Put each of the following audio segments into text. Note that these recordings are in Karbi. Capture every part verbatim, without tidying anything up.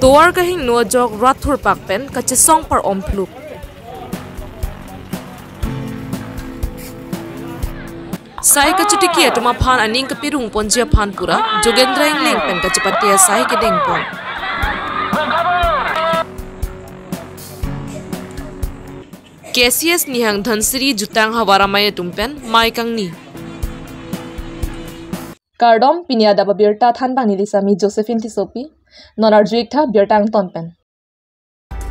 Tovar kahingno ajok rat thurpak pen kachesong par-om phluk. Sai kachotiki atum aphan aning kapirung ponji aphan pura Jogendra Engleng pen kachepate asai kedengpon. K C S Nihang Dhansiri jutang havar amei atum pen mei kangni. Kardom, pini adap abirta thanbang neli sami Josephine Tissopi. Non arju-ik tha birta angton pen.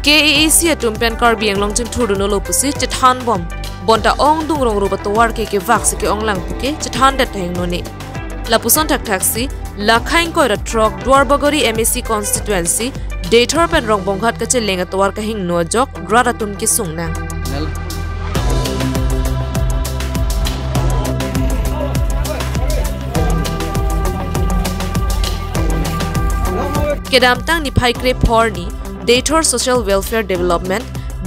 K A A C atum pen Karbi Anglong chingthurdunlo pusi chethanbom. Bonta ongdung rongrup atovar ke kevak si ke-ong lang puke chethandet tahingno ne. Lapuson thakthaksi, la khaing koi ra throk Duarbagori M A C constituency, Deithor pen Rongbonghat kacheleng atovar kahingno ajok rat atum kesung nang. Kedamtang niphai krephor arni, Deithor Social Welfare Development,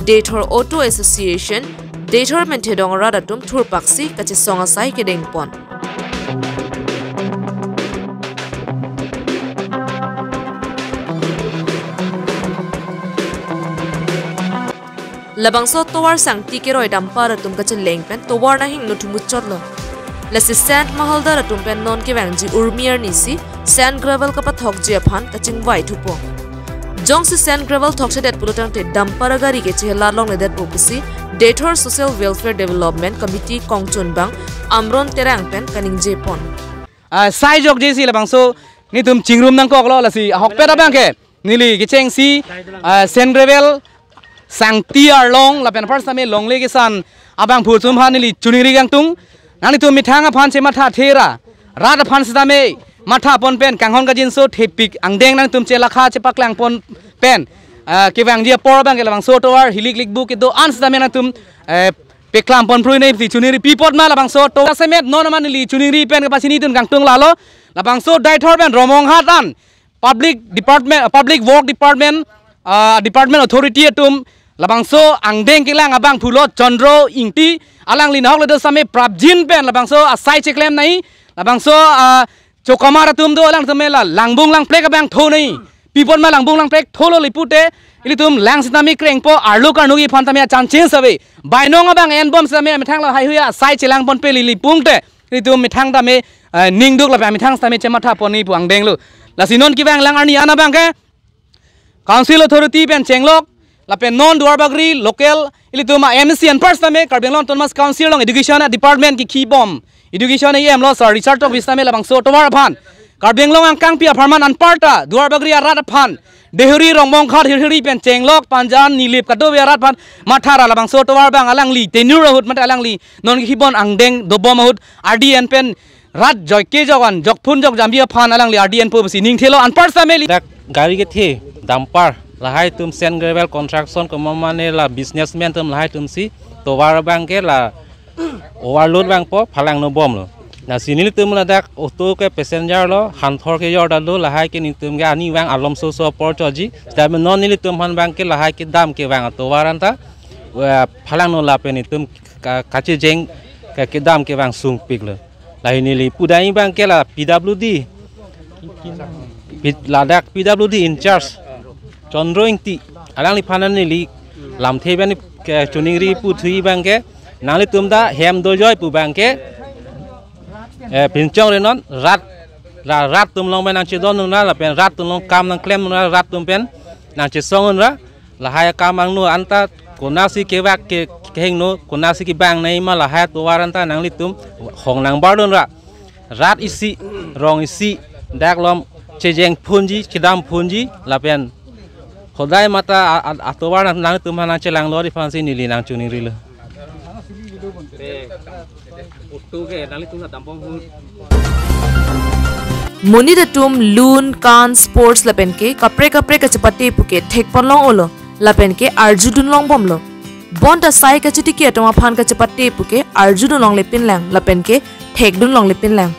Deithor Auto Association, Deithor Menthedong arat atum thurpaksi kachesong asai kedengpon. Labangso tovar sangti keroi dumper atum kacheleng pen tovar nahingno thumuchotlo. Lasi sand mahaldar atum pen non kevangji urmi arnisi sand gravel kapathokji aphan kachingvai thupo. Jongsi sand gravel thokchedet pulotangte dumper agari ke chehela longledetpo pusi Deithor Social Welfare Development Committee kongchunbang Amron Terang pen kaningjepon. Ah, sai jokje si labangso netum chingrum nangkoklo, lasi ahokpet abang ke neli kechengsi, ah, sand gravel sangti arlong lapen apar same longle kesan abangphu atum aphan neli choningri kangtung. Nanglitum methang aphan chematha thera, rat aphan sitame mathapon pen kanghon kajinso thepik angdeng nanglitum chelakha chepaklangpon pen, ah, kevangji apor abang ke labangso tovar hilik likbu kedo-an sitame nanglitum, eh, peklampon phrui ne si choningri pi apot ma labangso tovar semet non aman neli choningri pen kepachinidun kangtung lalo. Labangso Deithor pen Rongbonghat an Public Department, Public Work Department, ah, Department Authority atum labangso angdeng kelang abangphulo Chandro Ingti, alangli nahok le do same prapjin pen labangso asai cheklem nangji, labangso, ah, chokamar atum do, alangtum la langbung langplek abang tho nangji. Pi apot ma langbung langplek tholo li pute, ilitum lang sitame krengpo, arlo karnugi aphan tame achan change ave. Bainong abang enbom sitame methang lo haihui asai chelangponpe li li pute ilitum methang tame, eh, ningduk lapen methang tame chemathapon nangji pu angdenglo. Lasi non kevang lang arni an abang ke Council Authority pen chenglok lapen non Duarbagori local ilitum a M A C anpar sitame Karbi Anglong Autonomous Council along Education Department kekhibom, Education A M lo Sir Richard Tokbi sitame labangso tovar aphan Karbi Anglong angkangpi apharman anparta Duarbagori arat aphan, Deithor, Rongbonghat, Hirhiri pen chenglok Panjan, Nilip kadokave arat aphan mathara labangso tovar abang alangli tenure ahut mate alangli non kekhibom angdeng dobom ahut R D N pen rat joike jokan jokphun jokjambi aphan alangli R D N po pusi ningthelo anpar sitame li. Dak gari kethe dumper lahai atum sand gravel construction komat mane la businessman atum lahai atumsi tovar abang ke la overload vangpo, phalangno bomlo. Lasi nelitum ladak auto ke passenger lo, hanthor kejor ta do, lahai ke nelitum ke ani vang alom so so apor choji. Sitame non nelitum aphan abang ke lahai kedam kevang atovar anta, wah, phalangno lapen nelitum ka-, kachejeng ke kedam kevang sungpiklo. Lahai neli pudai abang ke la P W D, P-, ladak P W D in charge Chandro Ingti, alangliphan neli lamthe pen ke choningri puthui abang ke, nanglitum ta hem dojoi pu abang ke, eh, pinchongre non, rat, ra-, rat atum along pen nangchedondunra lapen rat atum along kam nangklemdunra, rat atum pen nangchesongdunra. Lahai akam angno anta konatsi kevak ke, kehingno, konatsi kevang nangji ma lahai atovar anta nanglitum hong nangbardunra. Rat isi, rong isi, dak alom chejeng phunji, chedam phunji, lapen hodai mata a-, a-, atovar nang, nanglitum aphan nangchelanglori aphansi neli nangchoningrilo. Monit atum lun, kan, sports lapen ke kaprek kaprek kachepate puke thekpon long-olo lapen ke arjudun longbomlo. Bonta sai kachotiki atum aphan kachepate puke arjudun longle pinlang lapen ke thekdun longle pinlang.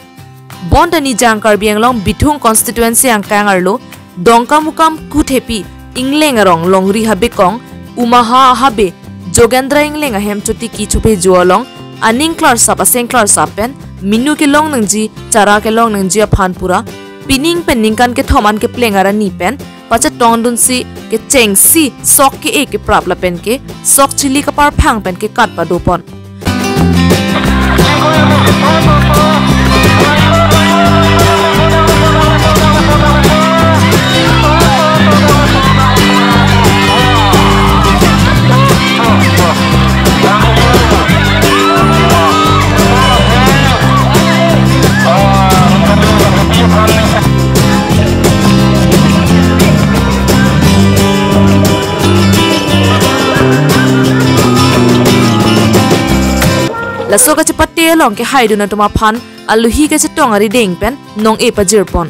Bonta Nijang Karbi Anglong Bithung constituency angkang arlo Dongkamukam Kuthepi Ingleng arong longri habekong Umaha Habe Jogendra Ingleng ahem chotiki chophejo along aning klarsap aseng klarsap pen minu kelong nangji, chara kelong nangji aphan pura Pining pen ningkan kethom an kepleng arni pen pachetongdunsi kechengsi sok ke-e keprap lapen ke sok chili kaparphang pen kekat padopon. Laso kachepate along kehaidun atum aphan alohi kachetong arideng pen nong-e pajirpon.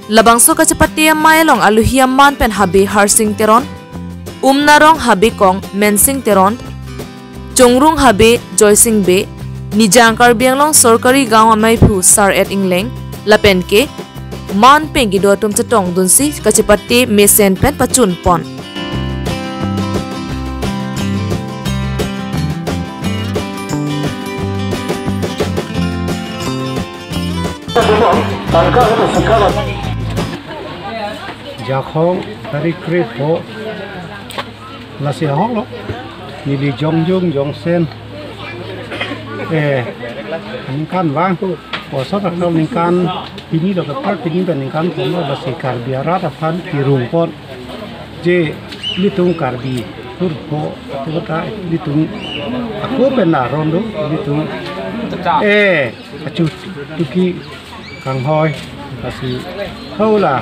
Labangso kachepate amei along alohi aman pen habe Harsing Teron, Umnarong habe kong Mensing Teron, Chongrung habe Joysing Bey, Nijang Karbi Anglong Sorkari Gaon ameiphu Sar-et Engleng, lapen ke man pen kedo atum chetongdunsi kachepate mesen pen pachunpon. Jakhong tarik krepho lasi ahoklo. Neli jongjung jongsen, eh, ningkan vang, bosor akal ningkan pini lo kepar pini pen ningkan thomlo, lasi Karbi arat aphan kirungpon. Je ilitum Karbi kurpho atum ta ilitum ako pen aron do ilitum, eh, achu tuki kanghoi, lasi hula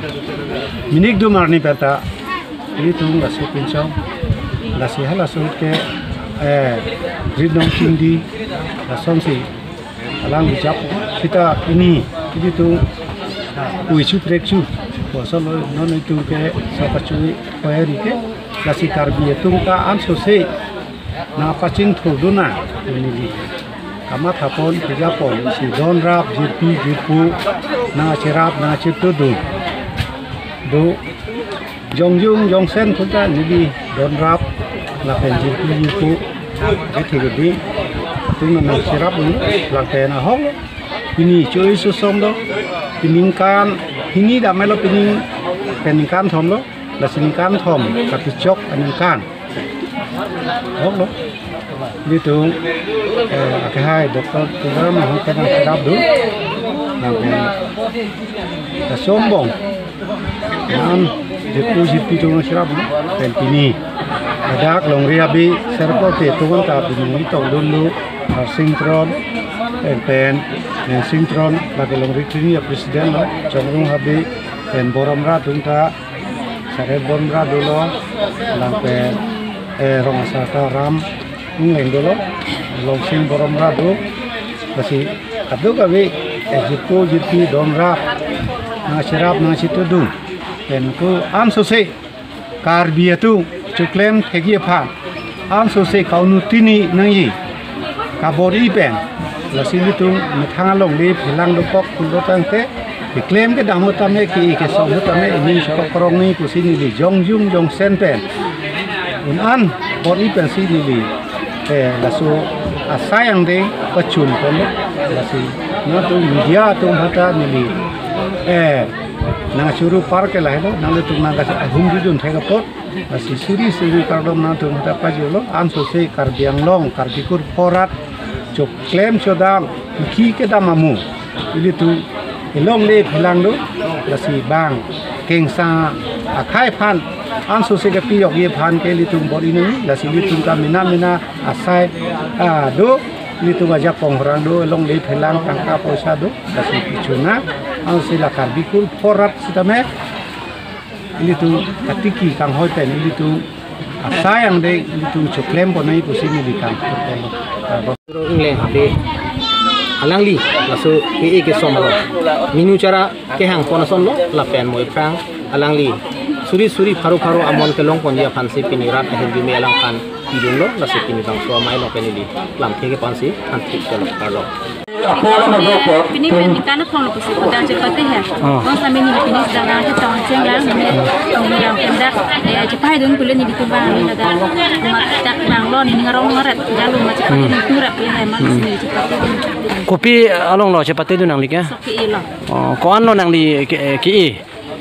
minik dum arni pen ta ilitum laso pinchong, lasi halaso ke, eh, rit nong chingdi, lasonsi alang bijap kita ini, ilitum ui chu prek chu, bosor lo non itum ke sapa chui koyari ke, lasi Karbi atum ta ansose nangpachingthurdun neli kamathapon, pijapon, si donrap, jirpi, jirpo, nangcherap, nangchetudun. Do, jongjung jongsen atum ta neli donrap, lapen jirpi, jirpo, jithik di, atum nangcherap un, lapen ahok, pini choi susom do, piningkan, pini damelo pining, peningkan thomlo, lasi ningkan thom, katichok aningkan. Ahoklo. Ilitum, eh, akehai Doctor Tuliram ahut pen nangcherapdun. Lapen, eh, sombong. Nam, jirpo jirpi atum nangcherapdun. Pen pini. Ladak longri abi serpo te atum ta pini tongdunlo. Harsing Teron. Pen pen. Mensing Teron. Lake longri krini a-president lo. Chongrung habe. Pen Borom Rat atum ta. Sar-et Borom Rat dolo, lapen, eh, rong asar ta Ram Engleng dolo, Longsing Borom Rat do, lasi kadokave, eh, jirpo jirpi donrap, nangcherap nangchetudun, pen ko ansose Karbi atum choklem thekji aphan ansose kaunuti ni nangji kabor-i pen, lasi ilitum methang alongle phelang dokok pulo tangte, keklem kedam ahut tame, ke-e kesom ahut tame, ining chorok korong ni pusi neli jongjung jongsen pen un-an bor-i pensi neli, eh, laso asai angdeng pachunpon, lasi nangtum media atum aphanta neli, eh, nangchuru par ke lahelo, nanglitum nangkasi ahum jujun thek apot, lasi suri suri kardom nangtum aphanta pajirlo, ansose Karbi Anglong, Karbi kurpho arat, choklem chodam, ki kedam amu, ilitum elongle phelang do, lasi bang kengsa akhei aphan, ansose kepiyokji aphan ke ilitum bor-i nang, lasi ilitum ta mena mena asai, ah, do, ilitum ajakong horang do, elongle phelang tangka poisa do, lasi pichuna, ansose la Karbi kurpho arat sitame, ilitum katiki kanghoi pen ilitum asai angdeng ilitum choklem ponai pusi neli kangthur pon. Ingleng habe alangli laso ke-e kesom along menu chara kehang pon asonlo lapen mo iphrang alangli suri suri pharo pharo amon kelong ponji aphansi pini rat ahem bime alangphan pidunlo, lasi pini bangso amei along pen neli lamthe ke aphansi thanthik chelok parlo. Pini pen ningkan aphong lo pusi kodang chepate he. Oh. Bang sampai neli pini sedang nang chetong cheng lang, neli neli yang pendak, eh, chepahai dun kulo nelitum abang neli ladak. Mat dak bang lo neli ngarong ngaret, jalu mat chepate neli turap ya he, mal sini chepate dun. Kopi along lo chepate dun nangli ke? Sok ke-e lo. Oh, ko-an lo nangli ke, ke-e?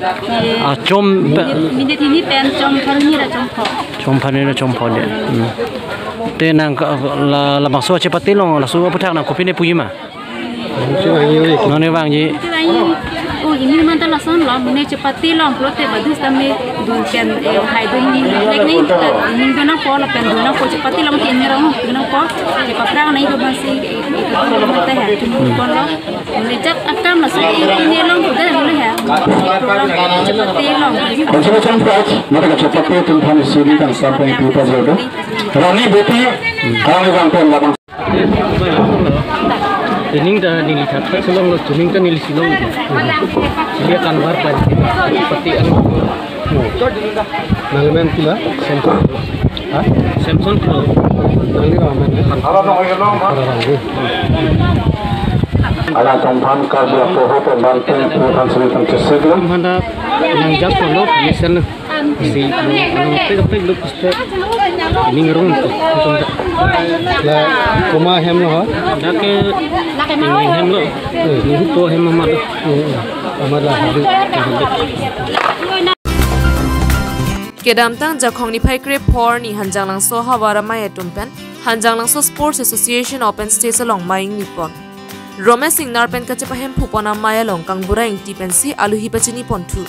Eh, ah, chom pe- minit, minit hini pen chom pharo hini ra chom pho. Chom pharo hini ra chom pho de. Hmm. Te nang ka, la, labangso chepate long, laso aphuthak nang kopi ne puji ma? Non ne vangji. Te vangji. Oh, ini manta lason lo, mane chepate long, pulote badusi tame dun pen, eh, hai dun ni, lek ni, ta, ini dun nangpo, lapen dun nangpo, chepate long, ke ini rong, dun nangpo, chepaprang nai ko bangsi, eh, eh, ko manta he, chum kon lo. Mane jak akam laso ke ini long ko dun lo he. Chepate long. Consolation prize, mata ka chepate atum aphan isi ningkan sampang ipi pa jodo. Rani Bupi, kami bang pen labang. Sining ta neli thakthak si longlo, sining ta neli si long. Sili akanvar pen. Pati an. Nangli men pila? Samson. Ha? Samson Kro. Nangli rong men, eh? Para rong, eh? Alang tongphan Karbi apoho pen bang pen pu than sini tang chesek lo. Tum handa nangjak pon lo, mesen lo. Si, ano, ano, pek, pek, lo, puste. Ning rong, tum, tum, tum. La, komat ahem lo, ha? Dak ke, ning ahem lo. Eh. Ning ko ahem amat lo. Eh, eh. Amat la, habit. Habit. Kedamtang Jakhong niphai krephongo arni Hanjanglangso ahavar amei atum pen Hanjanglangso Sports Association Open Stage along mei ingni pon. Romesh Singnar pen kachepahemphu pon amei along Kangbura Ingti pensi aluhi pachini ponthu.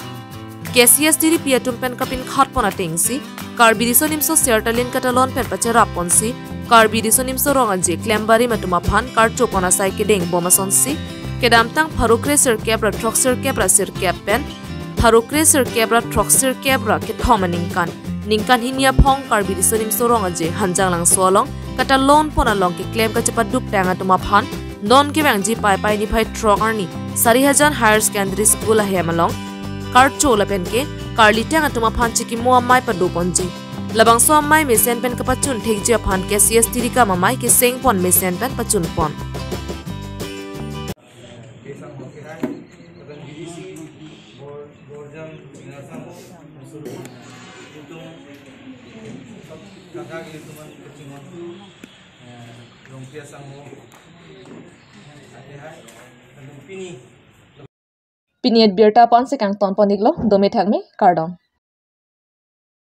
K C S T D P atum pen kapinkhat pon atengsi, Karbi Riso Nimso Sertalin Katalon pen pacherap ponsi, Karbi Riso Nimso Rong Aje klem barim atum aphan karcho pon asai kedeng bom asonsi, kedamtang pharo kre sirkep ra throksirkep ra sirkep pen, pharo kre sirkep ra throksirkep ra kethom aningkan, ningkan hini aphong Karbi Riso Nimso Rong Aje Hanjanglangso along Katalon pon along keklem kachepaduk tang atum aphan non kevangji Paipai niphai throk arni Sarihajan Higher Secondary School ahem along karcho lapen ke karlitang atum aphan chikimo amei pado ponji. Labangso amei mesen pen kapachun thekji aphan K C S T D P akam amei keseng pon mesen pen pachun pon. Kesang hoki hai, lapen B D C, Bor-, Borjang, Singar Sangho, Musur, Lutung, Kaka Gili Tuman, Kachingon, eh, Rongpia Sangho, Ate hai, lapen pini. Pini abirta aphansi kangton pon-iklo, dome thakme, kardom.